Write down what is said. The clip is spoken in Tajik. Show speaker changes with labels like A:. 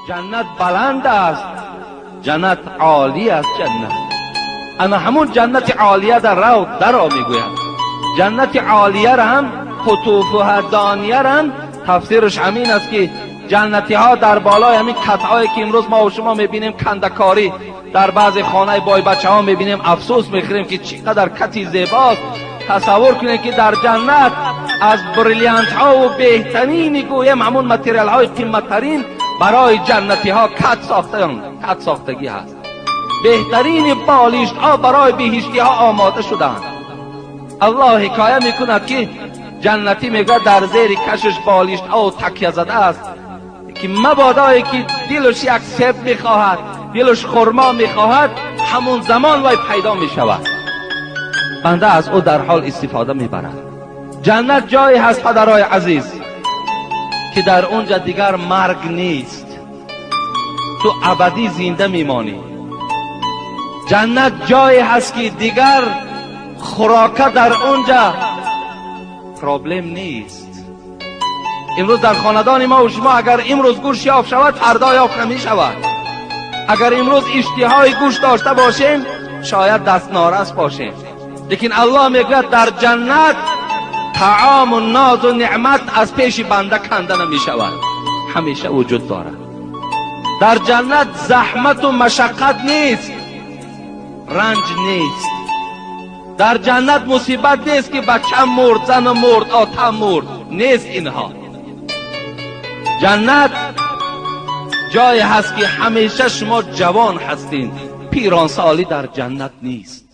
A: Ҷаннат баланд аст, ҷаннат олӣ аст. Ҷаннат ана ҳамун ҷаннати олия дар рав даро мегӯяд. Ҷаннати олияро ҳам قطوفها دانیه ҳам тафсираш ҳамин аст, ки ҷаннатиҳо дар болои ҳамин катҳое, ки имрӯз мо ва шумо мебинем, кандакорӣ дар баъзе хонаи бойбачаҳо мебинем, афсӯс мехӯрем, ки чӣ қадар кати зебост. Тасаввур кунед, ки дар ҷаннат аз бриллиантҳову беҳтарини, гӯем, ҳамун материалҳои қиматтарин барои ҷаннатиҳо кат сохтаанд, кат сохтагӣ ҳаст. Беҳтарини болиштҳо барои биҳиштиҳо омода шудаанд. Аллоҳ ҳикоя мекунад, ки ҷаннатӣ мегӯяд, дар зери кашиш болиштҳо такя задааст, ки мабодое ки дилаш як себ мехоҳад, дилаш хурмо мехоҳад, ҳамун замон вай пайдо мешавад, банда аз ӯ дар ҳол истифода мебарад. Ҷаннат ҷое ҳаст, падарои азиз, ки дар онҷа дигар марг нест, ту абадӣ зинда мемонӣ. Ҷаннат ҷое ҳаст, ки дигар хӯрока дар онҷа проблем нест. Имрӯз дар хонадони мо шумо агар имрӯз гӯшт ёфт шавад, фардо ёфт намешавад. Агар имрӯз иштиҳои гӯшт дошта бошем, шояд дастнорас бошем. Лекин Аллоҳ мегӯяд, дар ҷаннат таому нозу неъмат аз пеши банда канда намешавад, ҳамеша вуҷуд дорад. Дар ҷаннат заҳмату машаққат нест, ранҷ нест. Дар ҷаннат мусибат нест, ки бачам мурд, занам мурд, отам мурд, нест инҳо. Ҷаннат ҷое ҳаст, ки ҳамеша шумо ҷавон ҳастин, пиронсолӣ дар ҷаннат нест.